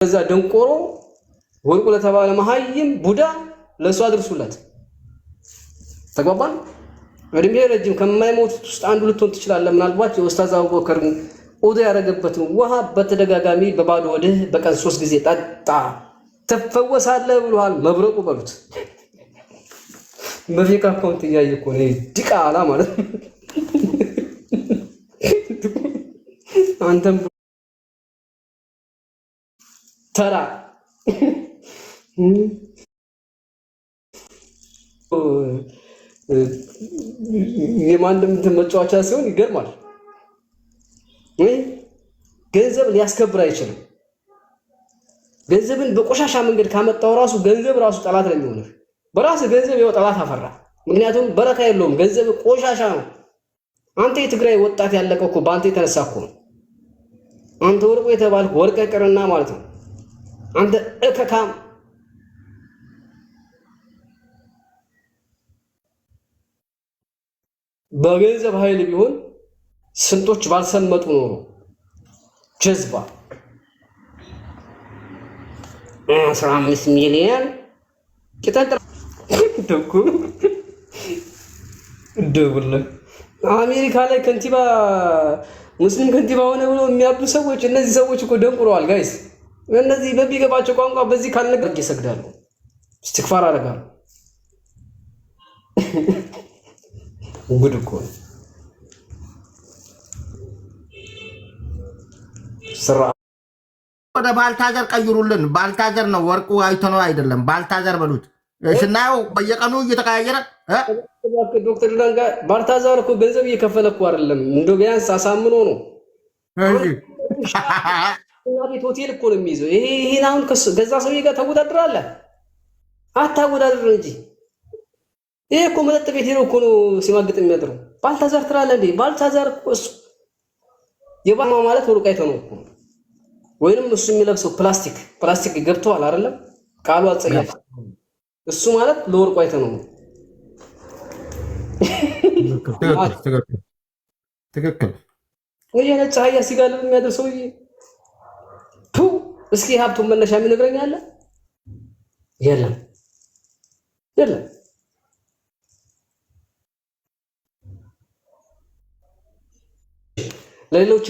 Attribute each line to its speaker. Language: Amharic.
Speaker 1: ለዛ ደንቆሮ ወርቁ ለተባለ መሀይም ቡዳ ለእሱ አድርሱለት። ተግባባን። እድሜ ረጅም ከማይሞቱት ውስጥ አንዱ ልትሆን ትችላለህ። ምናልባት የኡስታዝ አቡበከርን ኡዱ ያደረገበትን ውሃ በተደጋጋሚ በባዶ ወድህ በቀን 3 ጊዜ ጠጣ፣ ትፈወሳለህ ብሎሃል። መብረቁ በሉት። በ fake account እያየ እኮ ነው ዲቃላ ማለት ነው። አንተም ተራ የማንም እንትን መጫወቻ ሲሆን ይገርማል። ገንዘብ ሊያስከብር አይችልም። ገንዘብን በቆሻሻ መንገድ ካመጣው ራሱ ገንዘብ ራሱ ጠላት ነው የሚሆንህ። በራስህ ገንዘብ ይኸው ጠላት አፈራ። ምክንያቱም በረካ የለውም። ገንዘብ ቆሻሻ ነው። አንተ የትግራይ ወጣት ያለቀው እኮ በአንተ የተነሳ እኮ ነው። አንተ ወርቁ የተባልክ ወርቀ ቅርና ማለት ነው። አንተ እከካም በገንዘብ ኃይል ቢሆን ስንቶች ባልሰመጡ ኖሮ። ጀዝባ 15 ሚሊዮን ቂጠን ደጉ ደቡለ አሜሪካ ላይ ከንቲባ ሙስሊም ከንቲባ ሆነ ብሎ የሚያብዱ ሰዎች፣ እነዚህ ሰዎች እኮ ደንቁረዋል guys። እነዚህ በሚገባቸው ቋንቋ በዚህ ካልነገር ይሰግዳሉ፣ እስትግፋር አደርጋሉ። ጉድ እኮ ነው። ስራ
Speaker 2: ወደ ባልታዘር ቀይሩልን። ባልታዘር ነው ወርቁ አይተነው አይደለም። ባልታዘር በሉት። ስናየው በየቀኑ እየተቀያየረ
Speaker 1: ዶክተር ዳን ጋር ባልታዘር እኮ ገንዘብ እየከፈለ እኮ አይደለም፣ እንደው ቢያንስ አሳምኖ ነው። ቤት ሆቴል እኮ ነው የሚይዘው። ይሄን አሁን ከዛ ሰውዬ ጋር ታወዳድራለህ? አታወዳድር እንጂ ይሄ እኮ መጠጥ ቤት ሄዶ እኮ ነው ሲማግጥ የሚያድረው። ባልታዛር ትላለህ እንዴ? ባልታዛር እኮ እሱ የባማ ማለት ወርቅ አይቶ ነው እኮ ወይንም እሱ የሚለብሰው ፕላስቲክ ፕላስቲክ ገብተዋል አይደለም? ቃሉ አጸያፊ። እሱ ማለት ለወርቁ አይቶ ነው።
Speaker 2: ትክክል።
Speaker 1: ወይ ነጭ አህያ ሲጋልብ የሚያድር ሰውዬ ቱ እስኪ ሀብቱን መነሻ የሚነግረኝ አለ? የለም የለም። ለሌሎች